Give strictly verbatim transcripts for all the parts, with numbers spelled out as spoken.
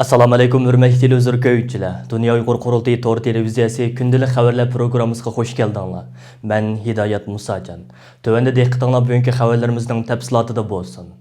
ئەسسالامۇئەلەيكۇم، ھۆرمەتلىك تېلېۋىزور كۆرگۈچىلەر! دۇنيا ئۇيغۇر قۇرۇلتىيى تور تېلېۋىزىيەسى كۈندىلىك خەۋەرلەر پروگراممىسىغا خۇش كەلدىڭلار. مەن ھىدايەت مۇساجان. تۆۋەندە دىققىتىڭلار بۈگۈنكى خەۋەرلىرىمىزنىڭ تەپسىلاتىدا بولسۇن.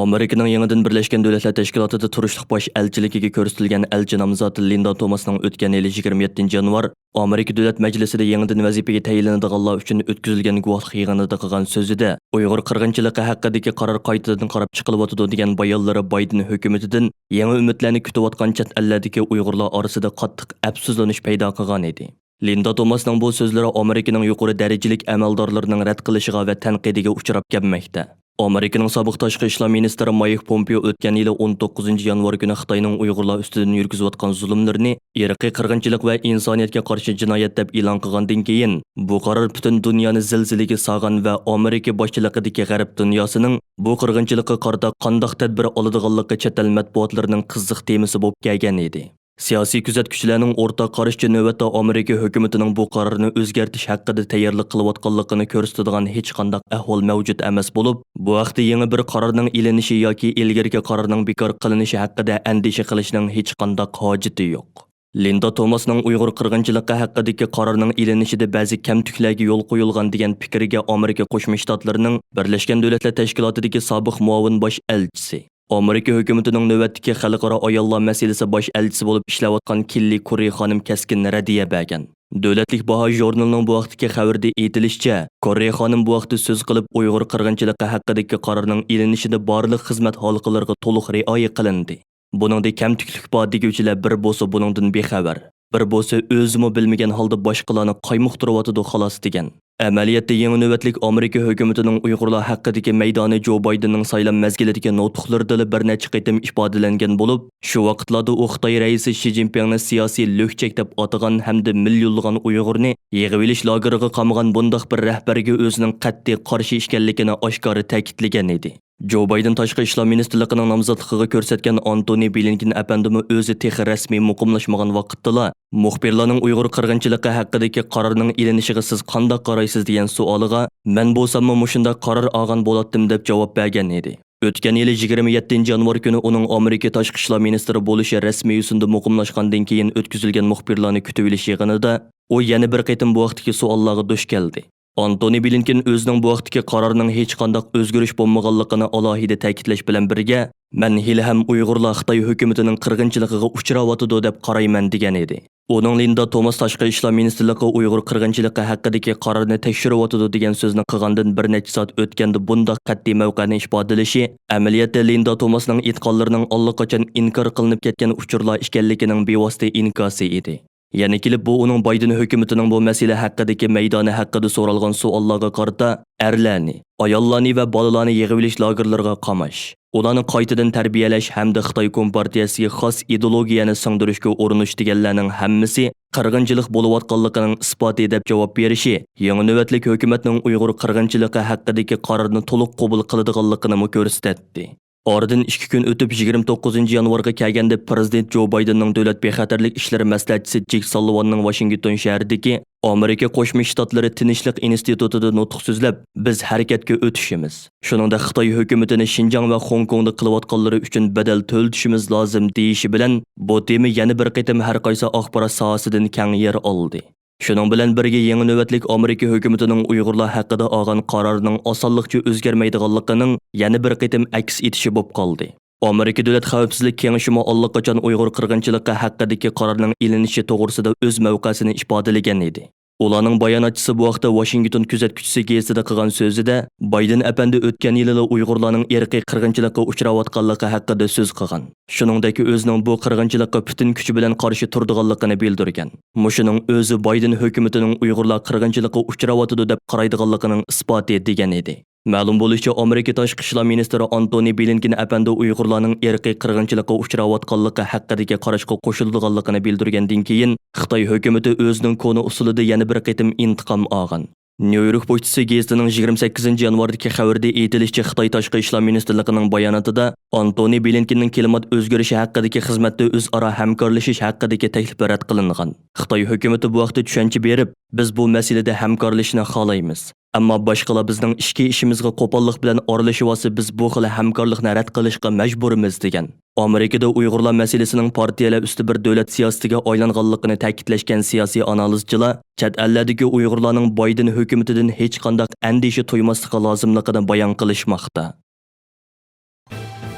ئامېرىكىنىڭ يېڭىدىن بىرلەشكەن دۆلەتلەر تەشكىلاتىدا تۇرۇشلۇق باش ئەلچىلىكىگە كۆرسىتىلگەن ئەلچى نامزاتى لىندا توماسنىڭ ئۆتكەن يىلى يىگىرمە يەتتىنچى يانۋار ئامېرىكا دۆلەت مەجلىسىدە يېڭىدىن ۋەزىپىگە تەيىنلىنىدىغانلار ئۈچۈن ئۆتكۈزۈلگەن گۇۋاھلىق يىغىنىدا قىلغان سۆزىدە، ئۇيغۇر قىرغىنچىلىقى ھەققىدىكى قارار قايتىدىن قاراپ چىقىلىۋاتىدۇ دېگەن بايانلىرى بايدېن ھۆكۈمىتىدىن يېڭى ئۈمىدلەرنى كۈتۈۋاتقان چەت ئەللەردىكى ئۇيغۇرلار ئارىسىدا قاتتىق ئەپسۇسلىنىش پەيدا قىلغانىدى. لىندا توماسنىڭ بۇ سۆزلىرى ئامېرىكىنىڭ يۇقىرى دەرىجىلىك ئەمەلدارلىرىنىڭ رەت قىلىشىغا ۋە تەنقىدىگە ئۇچراپ كەلمەكتە. ئامېرىكىنىڭ سابىق تاشقى ئىشلار مىنىستىرى مايك پومپېئو ئۆتكەن يىلى ئون توققۇزىنچى يانۋار كۈنى خىتاينىڭ ئۇيغۇرلار ئۈستىدىن يۈرگۈزۈۋاتقان زۇلۇملىرىنى ئىرقىي قىرغىنچىلىق ۋە ئىنسانىيەتكە قارشى جىنايەت دەپ ئېلان قىلغاندىن كېيىن، بۇ قارار پۈتۈن دۇنيانى زىلزىلىگە سالغان ۋە ئامېرىكا باشچىلىقىدىكى غەرب دۇنياسىنىڭ بۇ قىرغىنچىلىققا قارىتا قانداق تەدبىر ئالىدىغانلىقى چەت ئەل مەتبۇئاتلىرىنىڭ قىزىق تېمىسى بولۇپ كەلگەن ئىدى. سىياسىي كۆزەتكۈچىلەرنىڭ ئورتاق قارىشىچە، نۆۋەتتە ئامېرىكا ھۆكۈمىتىنىڭ بۇ قارارنى ئۆزگەرتىش ھەققىدە تەييارلىق قىلىۋاتقانلىقىنى كۆرسىتىدىغان ھېچقانداق ئەھۋال مەۋجۇت ئەمەس بولۇپ، بۇ ھەقتە يېڭى بىر قارارنىڭ ئېلىنىشى ياكى ئىلگىرىكى قارارنىڭ بىكار قىلىنىشى ھەققىدە ئەندىشە قىلىشنىڭ ھېچقانداق ھاجىتى يوق. لىندا توماسنىڭ ئۇيغۇر قىرغىنچىلىقى ھەققىدىكى قارارنىڭ ئېلىنىشىدا بەزى كەمتۈكلەرگە يول قويۇلغان دېگەن پىكىرگە ئامېرىكا قوشما شتاتلىرىنىڭ بىرلەشكەن دۆلەتلەر تەشكىلاتىدىكى سابىق مۇئاۋىن باش ئەلچىسى، ئامېرىكا ھۆكۈمىتىنىڭ نۆۋەتتىكى خەلقئارا ئاياللار مەسىلىسى باش ئەلچىسى بولۇپ ئىشلەۋاتقان كېللى كوررى خانىم كەسكىن رەددىيە بەرگەن. دۆلەتلىك باھا ژۇرنىلىنىڭ بۇ ھەقتىكى خەۋىرىدە ئېيتىلىشىچە، كوررى خانىم بۇ ھەقتە سۆز قىلىپ، ئۇيغۇر قىرغىنچىلىقى ھەققىدىكى قارارنىڭ ئېلىنىشىدا بارلىق خىزمەت ھالقىلىرىغا تولۇق رىئايە قىلىندى. بۇنىڭدا كەمتۈكلۈك بار دېگۈچىلەر بىر بولسا بۇنىڭدىن بىخەۋەر، بىر بولسا ئۆزىمۇ بىلمىگەن ھالدا باشقىلارنى قايمۇقتۇرۇۋاتىدۇ خالاس دېگەن. ئەمەلىيەتتە يېڭى نۆۋەتلىك ئامېرىكا ھۆكۈمىتىنىڭ ئۇيغۇرلار ھەققىدىكى مەيدانى جو بايدېننىڭ سايلام مەزگىلىدىكى نۇتۇقلىرىدىلا بىر نەچچە قېتىم ئىپادىلەنگەن بولۇپ، شۇ ۋاقىتلاردا ئۇ خىتاي رەئىسى شى جىنپىڭنى سىياسىي لۈكچەك دەپ ئاتىغان ھەمدە مىليونلىغان ئۇيغۇرنى يىغىۋېلىش لاگېرىغا قامىغان بۇنداق بىر رەھبەرگە ئۆزىنىڭ قەتئىي قارشى ئىكەنلىكىنى ئاشكارا تەكىتلىگەن ئىدى. جو بايدېن تاشقى ئىشلار مىنىستىرلىقىنىڭ نامزاتلىقىغا كۆرسەتكەن ئانتونى بلىنكېن ئەپەندىمۇ ئۆزى تېخى رەسمىي مۇقىملاشمىغان ۋاقىتتىلا، مۇخبىرلارنىڭ ئۇيغۇر قىرغىنچىلىقى ھەققىدىكى قارارنىڭ ئېلىنىشىغا سىز قانداق قارايسىز دېگەن سوئالىغا، مەن بولساممۇ مۇشۇنداق قارار ئالغان بولاتتىم دەپ جاۋاب بەرگەن ئىدى. ئۆتكەن يىلى يىگىرمە يەتتىنچى يانۋار كۈنى ئۇنىڭ ئامېرىكا تاشقى ئىشلار مىنىستىرى بولۇشى رەسمىي يۈزىنىدە مۇقىملاشقاندىن كېيىن ئۆتكۈزۈلگەن مۇخبىرلارنى كۈتۈۋېلىش يىغىنىدا، ئۇ يەنە بىر قېتىم بۇ ھەقتىكى سوئاللارغا دۇچ كەلدى. ئانتونى بلىنكېن ئۆزىنىڭ بۇ ھەقتىكى قارارنىڭ ھېچقانداق ئۆزگىرىش بولمىغانلىقىنى ئالاھىدە تەكىتلەش بىلەن بىرگە، مەن ھېلىھەم ئۇيغۇرلار خىتاي ھۆكۈمىتىنىڭ قىرغىنچىلىقىغا ئۇچراۋاتىدۇ دەپ قارايمەن، دېگەن ئىدى. ئۇنىڭ لىندا توماس تاشقى ئىشلار مىنىستىرلىقى ئۇيغۇر قىرغىنچىلىقى ھەققىدىكى قارارنى تەكشۈرۈۋاتىدۇ دېگەن سۆزنى قىلغاندىن بىر نەچچە سائەت ئۆتكەندە بۇنداق قەتئىي مەۋقەنى ئىپادىلىشى، ئەمەلىيەتتە لىندا توماسنىڭ ئېيتقانلىرىنىڭ ئاللىقاچان ئىنكار قىلىنىپ كەتكەن ئۇچۇرلار ئىكەنلىكىنىڭ بىۋاسىتە ئىنكاسى ئىدى. يەنە كېلىپ بۇ ئۇنىڭ بايدېن ھۆكۈمىتىنىڭ بۇ مەسىلە ھەققىدىكى مەيدانى ھەققىدە سورالغان سوئاللارغا قارىتا، ئەرلەرنى، ئاياللارنى ۋە بالىلارنى يىغىۋېلىش لاگېرلىرىغا قاماش، ئۇلارنى قايتىدىن تەربىيەلەش ھەمدە خىتاي كومپارتىيەسىگە خاس ئىدېئولوگىيەنى سىڭدۈرۈشكە ئۇرۇنۇش دېگەنلەرنىڭ ھەممىسى قىرغىنچىلىق بولۇۋاتقانلىقىنىڭ ئىسپاتى دەپ جاۋاب بېرىشى، يېڭى نۆۋەتلىك ھۆكۈمەتنىڭ ئۇيغۇر قىرغىنچىلىقى ھەققىدىكى قارارنى تولۇق قوبۇل قىلىدىغانلىقىنىمۇ كۆرسىتەتتى. ئارىدىن ئىككى كۈن ئۆتۈپ، يىگىرمە توققۇزىنچى يانۋارغا كەلگەندە، پىرېزىدېنت جو بايدېننىڭ دۆلەت بىخەتەرلىك ئىشلىرى مەسلىھەتچىسى جېك ساللىۋاننىڭ ۋاشىنگتون شەھىرىدىكى ئامېرىكا قوشما شتاتلىرى تىنچلىق ئىنستىتۇتىدا نۇتۇق سۆزلەپ، بىز ھەرىكەتكە ئۆتۈشىمىز، شۇنىڭدەك خىتاي ھۆكۈمىتىنى شىنجاڭ ۋە خوڭكوڭدا قىلىۋاتقانلىرى ئۈچۈن بەدەل تۆلىتىشىمىز لازىم، دېيىشى بىلەن، بۇ تېما يەنە بىر قېتىم ھەر قايسى ئاخبارات ساھەسىدىن كەڭ يەر ئالدى. شۇنىڭ بىلەن بىرگە، يېڭى نۆۋەتلىك ئامېرىكا ھۆكۈمىتىنىڭ ئۇيغۇرلار ھەققىدە ئالغان قارارىنىڭ ئاسانلىقچە ئۆزگەرمەيدىغانلىقىنىڭ يەنە بىر قېتىم ئەكس ئېتىشى بولۇپ قالدى. ئامېرىكا دۆلەت خەۋپسىزلىك كېڭىشىمۇ ئاللىقاچان ئۇيغۇر قىرغىنچىلىقى ھەققىدىكى قارارنىڭ ئېلىنىشى توغرىسىدا ئۆز مەۋقەسىنى ئىپادىلىگەن ئىدى. ئۇلارنىڭ باياناتچىسى بۇ ھەقتە ۋاشىنگتون كۆزەتكۈچىسى گېزىتىدە قىلغان سۆزىدە، بايدېن ئەپەندى ئۆتكەن يىلىلا ئۇيغۇرلارنىڭ ئىرقىي قىرغىنچىلىققا ئۇچراۋاتقانلىقى ھەققىدە سۆز قىلغان. شۇنىڭدەك ئۆزىنىڭ بۇ قىرغىنچىلىققا پۈتۈن كۈچى بىلەن قارشى تۇرىدىغانلىقىنى بىلدۈرگەن. مۇشۇنىڭ ئۆزى بايدېن ھۆكۈمىتىنىڭ ئۇيغۇرلار قىرغىنچىلىققا ئۇچراۋاتىدۇ دەپ قارايدىغانلىقىنىڭ ئىسپاتى، دېگەن ئىدى. مەلۇم بولۇشىچە، ئامېرىكا تاشقى ئىشلار مىنىستىرى ئانتونى بلىنكېن ئەپەندى ئۇيغۇرلارنىڭ ئىرقىي قىرغىنچىلىققا ئۇچراۋاتقانلىقى ھەققىدىكى قاراشقا قوشۇلىدىغانلىقىنى بىلدۈرگەندىن كېيىن، خىتاي ھۆكۈمىتى ئۆزىنىڭ كونا ئۇسۇلىدا يەنە بىر قېتىم ئىنتىقام ئالغان. نيۇ يورك پوچتىسى گېزىتىنىڭ يىگىرمە سەككىزىنچى يانۋاردىكى خەۋىرىدە ئېيتىلىشىچە، خىتاي تاشقى ئىشلار مىنىستىرلىقىنىڭ باياناتىدا ئانتونى بلىنكېننىڭ كىلىمات ئۆزگىرىشى ھەققىدىكى خىزمەتتە ئۆزئارا ھەمكارلىشىش ھەققىدىكى تەكلىپى رەت قىلىنغان. خىتاي ھۆكۈمىتى بۇ ھەقتە چۈشەنچە بېرىپ، بىز بۇ مەسىلىدە ھەمكارلىشىشنى خالايمىز. ئەمما باشقىلار بىزنىڭ ئىچكى ئىشىمىزغا قوپاللىق بىلەن ئارىلىشىۋالسا، بىز بۇ خىل ھەمكارلىقنى رەت قىلىشقا مەجبۇرمىز، دېگەن. ئامېرىكىدا ئۇيغۇرلار مەسىلىسىنىڭ پارتىيەلەر ئۈستى بىر دۆلەت سىياسىتىگە ئايلانغانلىقىنى تەكىتلەشكەن سىياسىي ئانالىزچىلار چەت ئەللەردىكى ئۇيغۇرلارنىڭ بايدېن ھۆكۈمىتىدىن ھېچقانداق ئەندىشە تۇيماسلىقى لازىملىقىنى بايان قىلىشماقتا.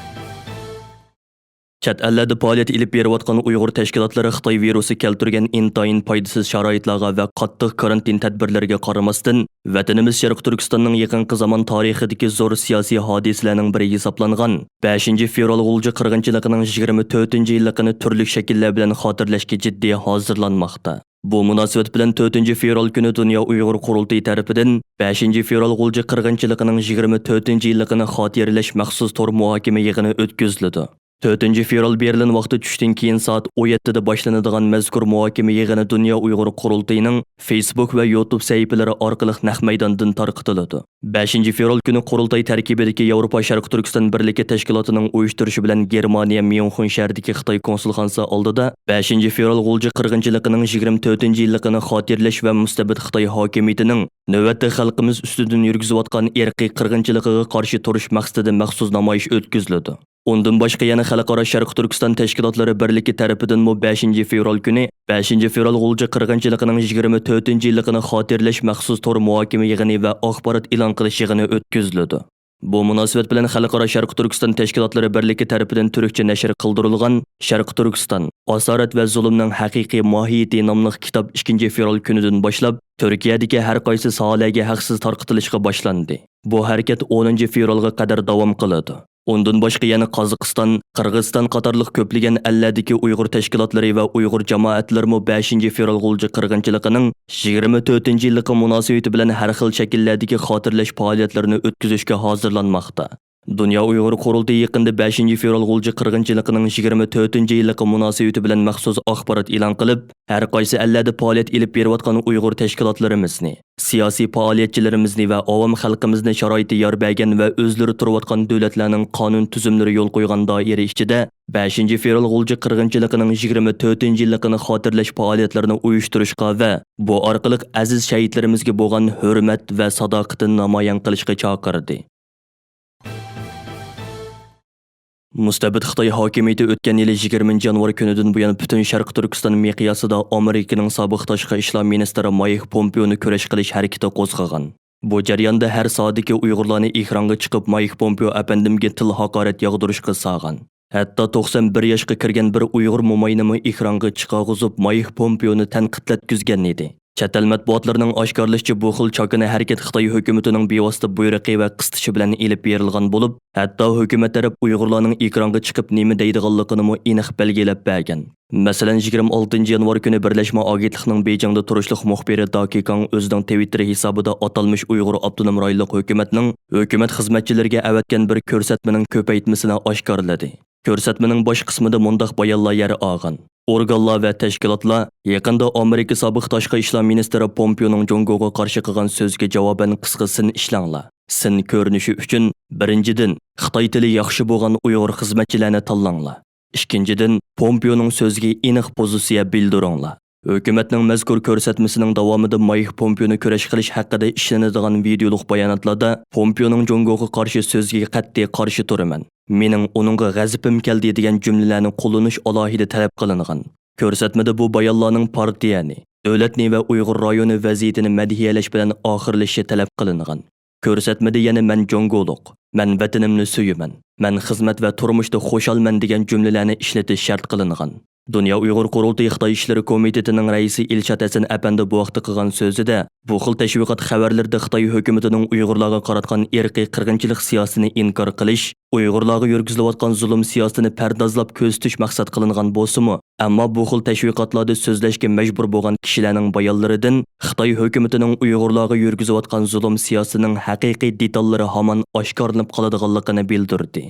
چەت ئەللەردە پائالىيەت ئېلىپ بېرىۋاتقان ئۇيغۇر تەشكىلاتلىرى خىتاي ۋىرۇسى كەلتۈرگەن ئىنتايىن پايدىسىز شارائىتلارغا ۋە قاتتىق كارانتىن تەدبىرلىرىگە قارىماستىن، ۋەتىنىمىز شەرقىي تۈركىستاننىڭ يېقىنقى زامان تارىخىدىكى زور سىياسىي ھادىسىلەرنىڭ بىرى ھېسابلانغان بەشىنچى فېۋرال غۇلجا قىرغىنچىلىقىنىڭ يىگىرمە تۆتىنچى يىللىقىنى تۈرلۈك شەكىللەر بىلەن خاتىرىلەشكە جىددىي ھازىرلانماقتا. بۇ مۇناسىۋەت بىلەن تۆتىنچى فېۋرال كۈنى دۇنيا ئۇيغۇر قۇرۇلتىيى تەرىپىدىن بەشىنچى فېۋرال غۇلجا قىرغىنچىلىقىنىڭ يىگىرمە تۆتىنچى يىللىقىنى خاتىرىلەش مەخسۇس تور مۇھاكىمە يىغىنى ئۆتكۈزۈلىدۇ. تۆتىنچى فېۋرال بېرلىن ۋاقتى چۈشتىن كېيىن سائەت ئون يەتتىدە باشلىنىدىغان مەزكۇر مۇھاكىمە يىغىنى دۇنيا ئۇيغۇر قۇرۇلتىيىنىڭ فېيسبۇك ۋە يۇتۇب سەھىپىلىرى ئارقىلىق نەق مەيداندىن تارقىتىلىدۇ. بەشىنچى فېۋرال كۈنى قۇرۇلتاي تەركىبىدىكى ياۋروپا شەرقىي تۈركىستان بىرلىكى تەشكىلاتىنىڭ ئۇيۇشتۇرۇشى بىلەن گېرمانىيە ميۇنخېن شەھىرىدىكى خىتاي كونسۇلخانىسى ئالدىدا بەشىنچى فېۋرال غۇلجا قىرغىنچىلىقىنىڭ يىگىرمە تۆتىنچى يىللىقىنى خاتىرىلەش ۋە مۇستەبىت خىتاي ھاكىمىيىتىنىڭ نۆۋەتتە خەلقىمىز ئۈستىدىن يۈرگۈزۈۋاتقان ئىرقىي قىرغىنچىلىقىغا قارشى تۇرۇش مەقسىتىدە مەخسۇس نامايىش ئۆتكۈزۈلىدۇ. ئۇندىن باشقا يەنە خەلقئارا شەرقىي تۈركىستان تەشكىلاتلىرى بىرلىكى تەرىپىدىنمۇ بەشىنچى فېۋرال كۈنى بەشىنچى فېۋرال غۇلجا قىرغىنچىلىقىنىڭ يىگىرمە تۆتىنچى يىللىقىنى خاتىرىلەش مەخسۇس تور مۇھاكىمە يىغىنى ۋە ئاخبارات ئېلان قىلىش يىغىنى ئۆتكۈزۈلىدۇ. بۇ مۇناسىۋەت بىلەن خەلقئارا شەرقىي تۈركىستان تەشكىلاتلىرى بىرلىكى تەرىپىدىن تۈركچە نەشر قىلدۇرۇلغان شەرقىي تۈركىستان، ئاسارەت ۋە زۇلۇمنىڭ ھەقىقىي ماھىيىتى ناملىق كىتاب ئىككىنچى فېۋرال كۈنىدىن باشلاپ تۈركىيەدىكى ھەر قايسى ساھەلەرگە ھەقسىز تارقىتىلىشقا باشلاندى. بۇ ھەرىكەت ئونىنچى فېۋرالغا قەدەر داۋام قىلىدۇ. ئۇندىن باشقا يەنە قازاقىستان، قىرغىزىستان قاتارلىق كۆپلىگەن ئەللەردىكى ئۇيغۇر تەشكىلاتلىرى ۋە ئۇيغۇر جامائەتلىرىمۇ بەشىنچى فېۋرال غۇلجا قىرغىنچىلىقىنىڭ يىگىرمە تۆتىنچى يىللىقى مۇناسىۋىتى بىلەن ھەر خىل شەكىللەردىكى خاتىرىلەش پائالىيەتلىرىنى ئۆتكۈزۈشكە ھازىرلانماقتا. دۇنيا ئۇيغۇر قۇرۇلتىيى يېقىندا بەشىنچى فېۋرال غۇلجا قىرغىنچىلىقىنىڭ يىگىرمە تۆتىنچى يىللىقى مۇناسىۋىتى بىلەن مەخسۇس ئاخبارات ئېلان قىلىپ، ھەر قايسى ئەللەردە پائالىيەت ئېلىپ بېرىۋاتقان ئۇيغۇر تەشكىلاتلىرىمىزنى، سىياسىي پائالىيەتچىلىرىمىزنى ۋە ئاۋام خەلقىمىزنى شارائىتى يار بەرگەن ۋە ئۆزلىرى تۇرۇۋاتقان دۆلەتلەرنىڭ قانۇن تۈزۈملىرى يول قويغان دائىرە ئىچىدە بەشىنچى فېۋرال غۇلجا قىرغىنچىلىقىنىڭ يىگىرمە تۆتىنچى يىللىقىنى خاتىرىلەش پائالىيەتلىرىنى ئۇيۇشتۇرۇشقا ۋە بۇ ئارقىلىق ئەزىز شەھىدلىرىمىزگە بولغان ھۆرمەت ۋە ساداقىتىنى نامايان قىلىشقا چاقىردى. مۇستەبىت خىتاي ھاكىمىيىتى ئۆتكەن يىلى يىگىرمىنچى يانۋار كۈنىدىن بۇيان پۈتۈن شەرقىي تۈركىستان مىقياسىدا ئامېرىكىنىڭ سابىق تاشقى ئىشلار مىنىستىرى مايك پومپېونى كۈرەش قىلىش ھەرىكىتى قوزغىغان. بۇ جەرياندا ھەر ساھەدىكى ئۇيغۇرلارنى ئېكرانغا چىقىپ، مايك پومپېئو ئەپەندىمگە تىل ھاقارەت ياغدۇرۇشقا سالغان. ھەتتا توقسان بىر ياشقا كىرگەن بىر ئۇيغۇر موماينىمۇ ئېكرانغا چىقارغۇزۇپ، مايك پومپېئونى تەنقىدلەتكۈزگەن ئىدى. چەت ئەل مەتبۇئاتلىرىنىڭ ئاشكارىلىشىچە، بۇ خىل چاكىنا ھەرىكەت خىتاي ھۆكۈمىتىنىڭ بىۋاسىتە بۇيرۇقى ۋە قىستىشى بىلەن ئېلىپ بېرىلغان بولۇپ، ھەتتا ھۆكۈمەت تەرەپ ئۇيغۇرلارنىڭ ئېكرانغا چىقىپ نېمە دەيدىغانلىقىنىمۇ ئېنىق بەلگىلەپ بەرگەن. مەسىلەن، يىگىرمە ئالتىنچى يانۋار كۈنى بىرلەشمە ئاگېنتلىقنىڭ بېيجىڭدا تۇرۇشلۇق مۇخبىرى داكى كاڭ ئۆزىنىڭ تىۋىتتېر ھېسابىدا ئاتالمىش ئۇيغۇر ئاپتونوم رايونلۇق ھۆكۈمەتنىڭ ھۆكۈمەت خىزمەتچىلىرىگە ئەۋەتكەن بىر كۆرسەتمىنىڭ كۆپەيتمىسىنى ئاشكارىلىدى. كۆرسەتمىنىڭ باش قىسمىدا مۇنداق بايانلار يەر ئالغان: ئورگانلار ۋە تەشكىلاتلار يېقىندا ئامېرىكا سابىق تاشقى ئىشلار مىنىستىرى پومپېونىڭ جۇڭگوغا قارشى قىلغان سۆزىگە جاۋابەن قىسقا سىن ئىشلەڭلار. سىن كۆرۈنۈشى ئۈچۈن، بىرىنچىدىن، خىتاي تىلى ياخشى بولغان ئۇيغۇر خىزمەتچىلەرنى تاللاڭلار. ئىككىنچىدىن، پومپېونىڭ سۆزىگە ئېنىق پوزىتسىيە بىلدۈرۈڭلار. ھۆكۈمەتنىڭ مەزكۇر كۆرسەتمىسىنىڭ داۋامىدا مايك پومپېونى كۆرەش قىلىش ھەققىدە ئىشلىنىدىغان ۋىدېئولۇق باياناتلاردا پومپېونىڭ جۇڭگوغا قارشى سۆزىگە قەتئىي قارشى تۇرىمەن. مېنىڭ ئۇنىڭغا غەزىپىم كەلدى دېگەن جۈملىلەرنى قوللىنىش ئالاھىدە تەلەپ قىلىنغان. كۆرسەتمىدە بۇ بايانلارنىڭ پارتىيەنى، دۆلەتنى ۋە ئۇيغۇر رايونى ۋەزىيىتىنى مەدھىيەلەش بىلەن ئاخىرلىشىشى تەلەپ قىلىنغان. كۆرسەتمىدە يەنە «مەن جۇڭگولۇق، مەن ۋەتىنىمنى سۆيىمەن، مەن خىزمەت ۋە تۇرمۇشتا خۇشالمەن» دېگەن جۈملىلەرنى ئىشلىتىش شەرت قىلىنغان. دۇنيا ئۇيغۇر قۇرۇلتىيى خىتاي ئىشلىرى كومىتېتىنىڭ رەئىسى ئىلشات ھەسەن ئەپەندى بۇ ھەقتە قىلغان سۆزىدە، بۇ خىل تەشۋىقات خەۋەرلىرىدە خىتاي ھۆكۈمىتىنىڭ ئۇيغۇرلارغا قاراتقان ئىرقىي قىرغىنچىلىق سىياسىتىنى ئىنكار قىلىش، ئۇيغۇرلارغا يۈرگۈزۈلۈۋاتقان زۇلۇم سىياسىتىنى پەردازلاپ كۆرسىتىش مەقسەت قىلىنغان بولسىمۇ، ئەمما بۇ خىل تەشۋىقاتلاردا سۆزلەشكە مەجبۇر بولغان كىشىلەرنىڭ بايانلىرىدىن خىتاي ھۆكۈمىتىنىڭ ئۇيغۇرلارغا يۈرگۈزۈۋاتقان زۇلۇم سىياسىتىنىڭ ھەقىقىي دېتاللىرى ھامان ئاشكارىلىنىپ قالىدىغانلىقىنى بىلدۈردى.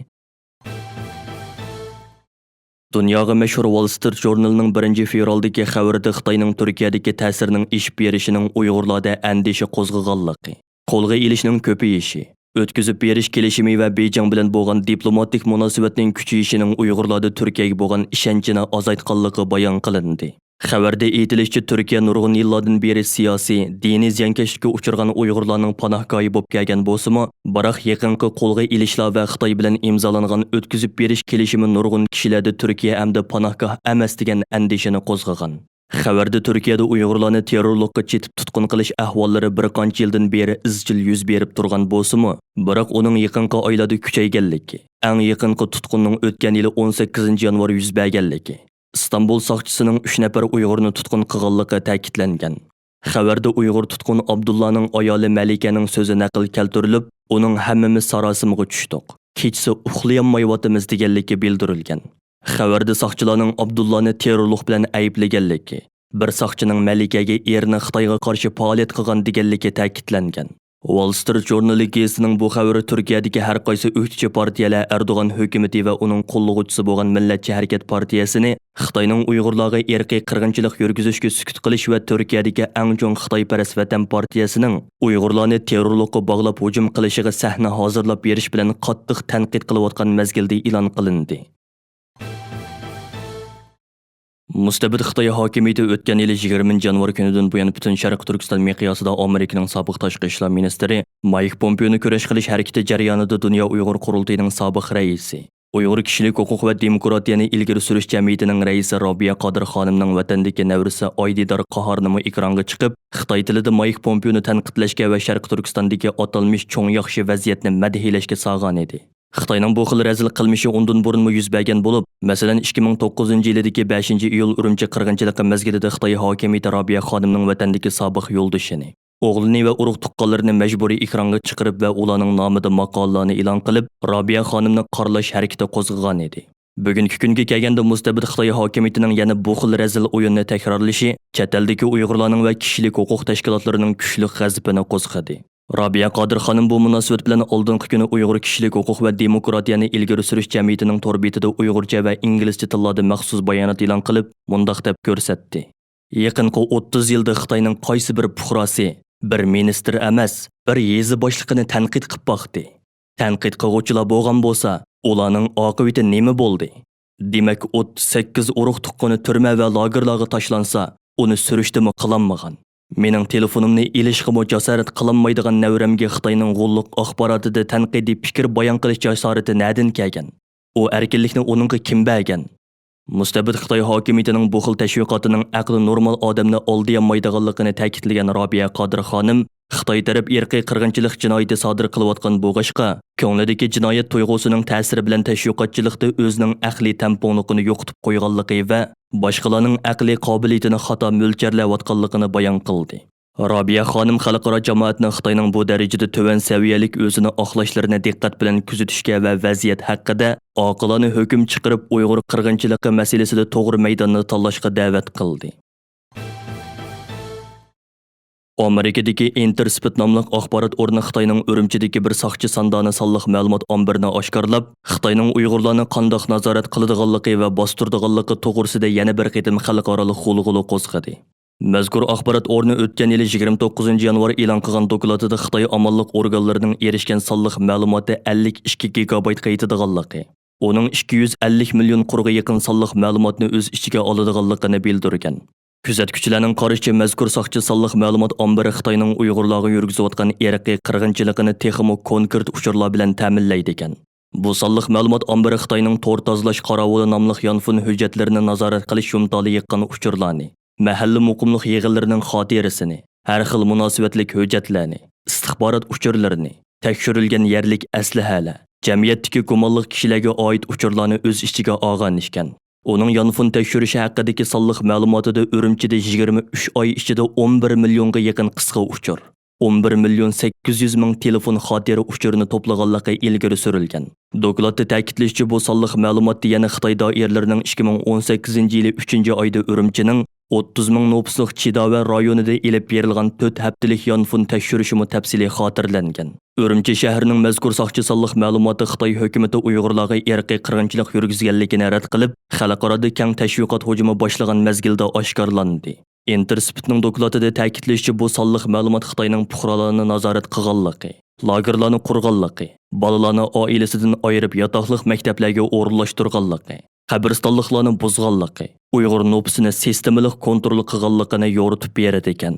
دۇنياغا مەشھۇر ۋال سترىت ژۇرنىلىنىڭ بىرىنچى فېۋرالدىكى خەۋىرىدە خىتاينىڭ تۈركىيەدىكى تەسىرىنىڭ ئېشىپ بېرىشىنىڭ ئۇيغۇرلاردا ئەندىشە قوزغىغانلىقى، قولغا ئېلىشنىڭ كۆپىيىشى، ئۆتكۈزۈپ بېرىش كېلىشىمى ۋە بېيجىڭ بىلەن بولغان دىپلوماتىك مۇناسىۋەتنىڭ كۈچىيىشىنىڭ ئۇيغۇرلاردا تۈركىيەگە بولغان ئىشەنچىنى ئازايتقانلىقى بايان قىلىندى. خەۋەردە ئېيتىلىشىچە، تۈركىيە نۇرغۇن يىللاردىن بېرى سىياسىي، دىنىي زىيانكەشلىككە ئۇچرىغان ئۇيغۇرلارنىڭ پاناھگاھى بولۇپ كەلگەن بولسىمۇ، بىراق يېقىنقى قولغا ئېلىشلار ۋە خىتاي بىلەن ئىمزالانغان ئۆتكۈزۈپ بېرىش كېلىشىمى نۇرغۇن كىشىلەردە تۈركىيە ئەمدى پاناھگاھ ئەمەس دېگەن ئەندىشىنى قوزغىغان. خەۋەردە تۈركىيەدە ئۇيغۇرلارنى تېررورلۇققا چېتىپ تۇتقۇن قىلىش ئەھۋاللىرى بىر قانچە يىلدىن بېرى ئىزچىل يۈز بېرىپ تۇرغان بولسىمۇ، بىراق ئۇنىڭ يېقىنقى ئايلاردا كۈچەيگەنلىكى، ئەڭ يېقىنقى تۇتقۇننىڭ ئۆتكەن يىلى ئون سەككىزىنچى يانۋار يۈز بەرگەنلىكى، ئىستانبۇل ساقچىسىنىڭ ئۈچ نەپەر ئۇيغۇرنى تۇتقۇن قىلغانلىقى تەكىتلەنگەن. خەۋەردە ئۇيغۇر تۇتقۇن ئابدۇللانىڭ ئايالى مەلىكەنىڭ سۆزى نەقىل كەلتۈرۈلۈپ، ئۇنىڭ ھەممىمىز ساراسىمىغا چۈشتۇق. كېچىسى ئۇخلىيالمايۋاتىمىز دېگەنلىكى بىلدۈرۈلگەن. خەۋەردە ساقچىلارنىڭ ئابدۇللانى تېررورلۇق بىلەن ئەيىبلىگەنلىكى، بىر ساقچىنىڭ مەلىكەگە ئېرىنى خىتايغا قارشى پائالىيەت قىلغان دېگەنلىكى تەكىتلەنگەن. ۋال سترىت ژۇرنىلى گېزىتىنىڭ بۇ خەۋىرى تۈركىيەدىكى ھەر قايسى ئۆكتىچى پارتىيەلەر ئەردوغان ھۆكۈمىتى ۋە ئۇنىڭ قوللىغۇچىسى بولغان مىللەتچى ھەرىكەت پارتىيەسىنى خىتاينىڭ ئۇيغۇرلارغا ئىرقىي قىرغىنچىلىق يۈرگۈزۈشكە سۈكۈت قىلىش ۋە تۈركىيەدىكى ئەڭ چوڭ خىتايپەرەس ۋەتەن پارتىيەسىنىڭ ئۇيغۇرلارنى تېررورلۇققا باغلاپ ھۇجۇم قىلىشىغا سەھنە ھازىرلاپ بېرىش بىلەن قاتتىق تەنقىد قىلىۋاتقان مەزگىلدە ئېلان قىلىندى. مۇستەبىت خىتاي ھاكىمىيىتى ئۆتكەن يىلى يىگىرمىنچى يانۋار كۈنىدىن بۇيان پۈتۈن شەرقىي تۈركىستان مىقياسىدا ئامېرىكىنىڭ سابىق تاشقى ئىشلار مىنىستىرى مايك پومپېونى كۈرەش قىلىش ھەرىكىتى جەريانىدا دۇنيا ئۇيغۇر قۇرۇلتىيىنىڭ سابىق رەئىسى، ئۇيغۇر كىشىلىك ھوقۇق ۋە دېموكراتىيەنى ئىلگىرى سۈرۈش جەمئىيىتىنىڭ رەئىسى رابىيە قادىر خانىمنىڭ ۋەتەندىكى نەۋرىسى ئايدىدار قاھارنىمۇ ئېكرانغا چىقىپ، خىتاي تىلىدا مايك پومپېونى تەنقىدلەشكە ۋە شەرقىي تۈركىستاندىكى ئاتالمىش چوڭ ياخشى ۋەزىيەتنى مەدھىيلەشكە سالغانىدى. خىتاينىڭ بۇ خىل رەزىل قىلمىشى ئۇندىن بۇرۇنمۇ يۈز بەرگەن بولۇپ، مەسىلەن، ئىككى مىڭ توققۇزىنچى يىلىدىكى بەشىنچى ئىيۇل ئۈرۈمچى قىرغىنچىلىقى مەزگىلىدە خىتاي ھاكىمىيىتى رابىيە خانىمنىڭ ۋەتەندىكى سابىق يولدىشىنى، ئوغلىنى ۋە ئۇرۇق-تۇغقانلىرىنى مەجبۇرىي ئېكرانغا چىقىرىپ ۋە ئۇلارنىڭ نامىدا ماقالىلەرنى ئېلان قىلىپ، رابىيە خانىمنى قارىلاش ھەرىكىتى قوزغىغانىدى. بۈگۈنكى كۈنگە كەلگەندە، مۇستەبىت خىتاي ھاكىمىيىتىنىڭ يەنە بۇ خىل رەزىل ئويۇننى تەكرارلىشى چەت ئەلدىكى ئۇيغۇرلارنىڭ ۋە كىشىلىك ھوقۇق تەشكىلاتلىرىنىڭ كۈچلۈك غەزىپىنى قوزغىدى. رابىيە قادىر خانىم بۇ مۇناسىۋەت بىلەن ئالدىنقى كۈنى ئۇيغۇر كىشىلىك ھوقۇق ۋە دېموكراتىيەنى ئىلگىرى سۈرۈش جەمئىيىتىنىڭ تور بېتىدە ئۇيغۇرچە ۋە ئىنگلىزچە تىللاردا مەخسۇس بايانات ئېلان قىلىپ، مۇنداق دەپ كۆرسەتتى: يېقىنقى ئوتتۇز يىلدا خىتاينىڭ قايسى بىر پۇقراسى، بىر مىنىستىر ئەمەس، بىر يېزا باشلىقىنى تەنقىد قىلىپ باقتى. تەنقىد قىلغۇچىلار بولغان بولسا، ئۇلارنىڭ ئاقىۋىتى نېمە بولدى؟ دېمەك، ئوتتۇز سەككىز ئۇرۇق-تۇغقىنى تۈرمە ۋە لاگېرلارغا تاشلانسا، ئۇنى سۈرۈشتىمۇ قىلالمىغان. مېنىڭ تېلېفونۇمنى ئېلىشقىمۇ جاسارەت قىلالمايدىغان نەۋرەمگە خىتاينىڭ غوللۇق ئاخباراتىدا تەنقىدىي پىكىر بايان قىلىش جاسارىتى نەدىن كەلگەن؟ ئۇ ئەركىنلىكنى ئۇنىڭغا كىم بەرگەن؟ مۇستەبىت خىتاي ھاكىمىيىتىنىڭ بۇ خىل تەشۋىقاتىنىڭ ئەقلى نورمال ئادەمنى ئالدىيالمايدىغانلىقىنى تەكىتلىگەن رابىيە قادىر خانىم، خىتاي تەرەپ ئىرقىي قىرغىنچىلىق جىنايىتى سادىر قىلىۋاتقان بولغاچقا، كۆڭلىدىكى جىنايەت تۇيغۇسىنىڭ تەسىرى بىلەن تەشۋىقاتچىلىقتا ئۆزىنىڭ ئەقلىي تەڭپۇڭلۇقىنى يوقىتىپ قويغانلىقى ۋە باشقىلارنىڭ ئەقلىي قابىلىيىتىنى خاتا مۆلچەرلەۋاتقانلىقىنى بايان قىلدى. رابىيە خانىم خەلقئارا جامائەتنىڭ خىتاينىڭ بۇ دەرىجىدە تۆۋەن سەۋىيەلىك ئۆزىنى ئاقلاشلىرىنى دىققەت بىلەن كۆزىتىشكە ۋە ۋەزىيەت ھەققىدە ئاقىلانە ھۆكۈم چىقىرىپ، ئۇيغۇر قىرغىنچىلىقى مەسىلىسىدە توغرا مەيداننى تاللاشقا دەۋەت قىلدى. ئامېرىكىدىكى ئىنتېرسپىت ناملىق ئاخبارات ئورنى خىتاينىڭ ئۈرۈمچىدىكى بىر ساقچى ساندانە سانلىق مەلۇمات ئامبىرىنى ئاشكارىلاپ، خىتاينىڭ ئۇيغۇرلارنى قانداق نازارەت قىلىدىغانلىقى ۋە باستۇرىدىغانلىقى توغرىسىدا يەنە بىر قېتىم خەلقئارالىق غۇلغۇلا قوزغىدى. مەزكۇر ئاخبارات ئورنى ئۆتكەن يىلى يىگىرمە توققۇزىنچى يانۋار ئېلان قىلغان دوكلاتىدا خىتاي ئامانلىق ئورگانلىرىنىڭ ئېرىشكەن سانلىق مەلۇماتى ئەللىك ئىككى گىگابايتقا يېتىدىغانلىقى، ئۇنىڭ ئىككى يۈز ئەللىك مىليون قۇرغا يېقىن سانلىق مەلۇماتنى ئۆز ئىچىگە ئالىدىغانلىقىنى بىلدۈرگەن. كۆزەتكۈچىلەرنىڭ قارىشىچە، مەزكۇر ساقچى سانلىق مەلۇمات ئامبىرى خىتاينىڭ ئۇيغۇرلارغا يۈرگۈزۈۋاتقان ئىرقىي قىرغىنچىلىقىنى تېخىمۇ كونكرېت ئۇچۇرلار بىلەن تەمىنلەيدىكەن. بۇ سانلىق مەلۇمات ئامبىرى خىتاينىڭ تور تازىلاش قاراۋۇلى ناملىق يانفون ھۆججەتلىرىنى نازارەت قىلىش يۇمتالى يىغقان ئۇچۇرلارنى، مەھەللە مۇقىملىق يىغىنلىرىنىڭ خاتىرىسىنى، ھەر خىل مۇناسىۋەتلىك ھۆججەتلەرنى، ئىستىخبارات ئۇچۇرلىرىنى، تەكشۈرۈلگەن يەرلىك ئەسلىھەلەر، جەمئىيەتتىكى گۇمانلىق كىشىلەرگە ئائىت ئۇچۇرلارنى ئۆز ئىچىگە ئالغان ئىكەن. ئۇنىڭ يانفون تەكشۈرۈشى ھەققىدىكى سانلىق مەلۇماتىدا ئۈرۈمچىدە يىگىرمە ئۈچ ئاي ئىچىدە ئون بىر مىليونغا يېقىن قىسقا ئۇچۇر، ئون بىر مىليون سەككىز يۈز مىڭ تېلېفون خاتىرە ئۇچۇرىنى توپلىغانلىقى ئىلگىرى سۈرۈلگەن. دوكلاتتا تەكىتلىشىچە، بۇ سانلىق مەلۇماتتا يەنە خىتاي دائىرىلىرىنىڭ ئىككى مىڭ ئون سەككىزىنچى يىلى ئۈچىنچى ئايدا ئۈرۈمچىنىڭ ئوتتۇز مىڭ نوپۇسلۇق چىداۋە رايونىدا ئېلىپ بېرىلغان تۆت ھەپتىلىك يانفون تەكشۈرۈشىمۇ تەپسىلىي خاتىرىلەنگەن. ئۈرۈمچى شەھىرىنىڭ مەزكۇر ساقچى سانلىق مەلۇماتى خىتاي ھۆكۈمىتى ئۇيغۇرلارغا ئىرقىي قىرغىنچىلىق يۈرگۈزگەنلىكىنى رەت قىلىپ، خەلقئارادا كەڭ تەشۋىقات ھۇجۇمى باشلىغان مەزگىلدە ئاشكارىلاندى. ئىنتېرسپىتنىڭ دوكلاتىدا تەكىتلىشىچە، بۇ سانلىق مەلۇمات خىتاينىڭ پۇقرالارنى نازارەت قىلغانلىقى، لاگېرلارنى قۇرغانلىقى، بالىلارنى ئائىلىسىدىن ئايرىپ ياتاقلىق مەكتەپلەرگە ئورۇنلاشتۇرغانلىقى، قەبرىستانلىقلارنى بۇزغانلىقى، ئۇيغۇر نوپۇسىنى سىستېمىلىق كونترول قىلغانلىقىنى يورۇتۇپ بېرىدىكەن.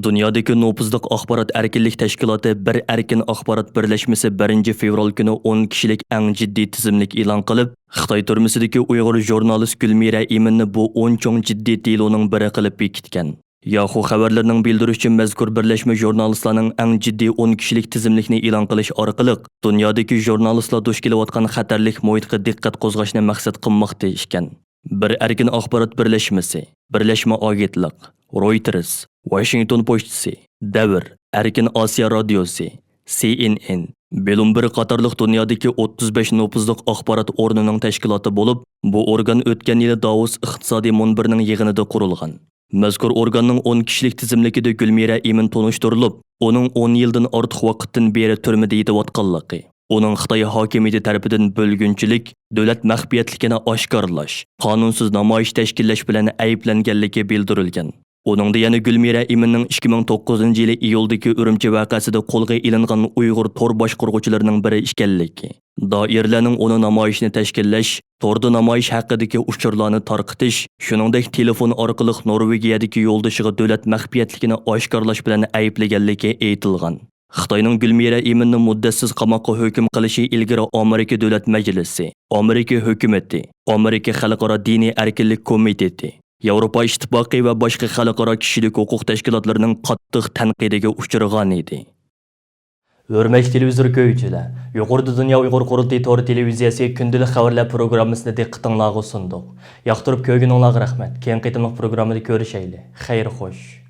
دۇنيادىكى نوپۇزلۇق ئاخبارات ئەركىنلىك تەشكىلاتى بىر ئەركىن ئاخبارات بىرلەشمىسى بىرىنچى فېۋرال كۈنى ئون كىشىلىك ئەڭ جىددىي تىزىملىك ئېلان قىلىپ، خىتاي تۈرمىسىدىكى ئۇيغۇر ژۇرنالىست گۈلمىرە ئىمىننى بۇ ئون چوڭ جىددىي دېلونىڭ بىرى قىلىپ بېكىتكەن. ياخۇ خەۋەرلىرىنىڭ بىلدۈرۈشىچە، مەزكۇر بىرلەشمە ژۇرنالىستلارنىڭ ئەڭ جىددىي ئون كىشىلىك تىزىملىكنى ئېلان قىلىش ئارقىلىق دۇنيادىكى ژۇرنالىستلار دۇچ كېلىۋاتقان خەتەرلىك مۇھىتقا دىققەت قوزغاشنى مەقسەت قىلماقتا ئىكەن. بىر ئەركىن ئاخبارات بىرلەشمىسى، بىرلەشمە ئاگېنتلىق، رويتېرس، ۋاشىنگتون پوچتىسى، دەۋر، ئەركىن ئاسىيا رادىيوسى، سى ئېن ئېن، بلومبېرگ قاتارلىق دۇنيادىكى ئوتتۇز بەش نوپۇزلۇق ئاخبارات ئورنىنىڭ تەشكىلاتى بولۇپ، بۇ ئورگان ئۆتكەن يىلى داۋوس ئىقتىسادىي مۇنبىرىنىڭ يىغىنىدا قۇرۇلغان. مەزكۇر ئورگاننىڭ ئون كىشىلىك تىزىملىكىدە گۈلمىرە ئىمىن تونۇشتۇرۇلۇپ، ئۇنىڭ ئون يىلدىن ئارتۇق ۋاقىتتىن بېرى تۈرمىدە يېتىۋاتقانلىقى، ئۇنىڭ خىتاي ھاكىمىيىتى تەرىپىدىن بۆلگۈنچىلىك، دۆلەت مەخپىيەتلىكىنى ئاشكارىلاش، قانۇنسىز نامايىش تەشكىللەش بىلەن ئەيىبلەنگەنلىكى بىلدۈرۈلگەن. ئۇنىڭدا يەنە گۈلمىرە ئىمىننىڭ ئىككى مىڭ توققۇزىنچى يىلى ئىيۇلدىكى ئۈرۈمچى ۋەقەسىدە قولغا ئېلىنغان ئۇيغۇر تور باشقۇرغۇچىلىرىنىڭ بىرى ئىكەنلىكى، دائىرىلەرنىڭ ئۇنى نامايىشنى تەشكىللەش، توردا نامايىش ھەققىدىكى ئۇچۇرلارنى تارقىتىش، شۇنىڭدەك تېلېفون ئارقىلىق نورۋېگىيەدىكى يولدىشىغا دۆلەت مەخپىيەتلىكىنى ئاشكارىلاش بىلەن ئەيىبلىگەنلىكى ئېيتىلغان. خىتاينىڭ گۈلمىرە ئىمىننى مۇددەتسىز قاماققا ھۆكۈم قىلىشى ئىلگىرى ئامېرىكا دۆلەت مەجلىسى، ئامېرىكا ھۆكۈمىتى، ئامېرىكا خەلقئارا دىنىي ئەركىنلىك كومىتېتى، ياۋروپا ئىتتىپاقى ۋە باشقا خەلقئارا كىشىلىك ھوقۇق تەشكىلاتلىرىنىڭ قاتتىق تەنقىدىگە ئۇچرىغانىدى. ھۆرمەتلىك تېلېۋىزور كۆرگۈچىلەر، يۇقىرىدا دۇنيا ئۇيغۇر قۇرۇلتىيى تور تېلېۋىزىيەسى كۈندىلىك خەۋەرلەر پروگراممىسىنى دىققىتىڭلارغا سۇندۇق. ياقتۇرۇپ كۆرگىنىڭلارغا رەھمەت. كېيىنكى قېتىملىق پروگراممىدا كۆرۈشەيلى. خەير خوش.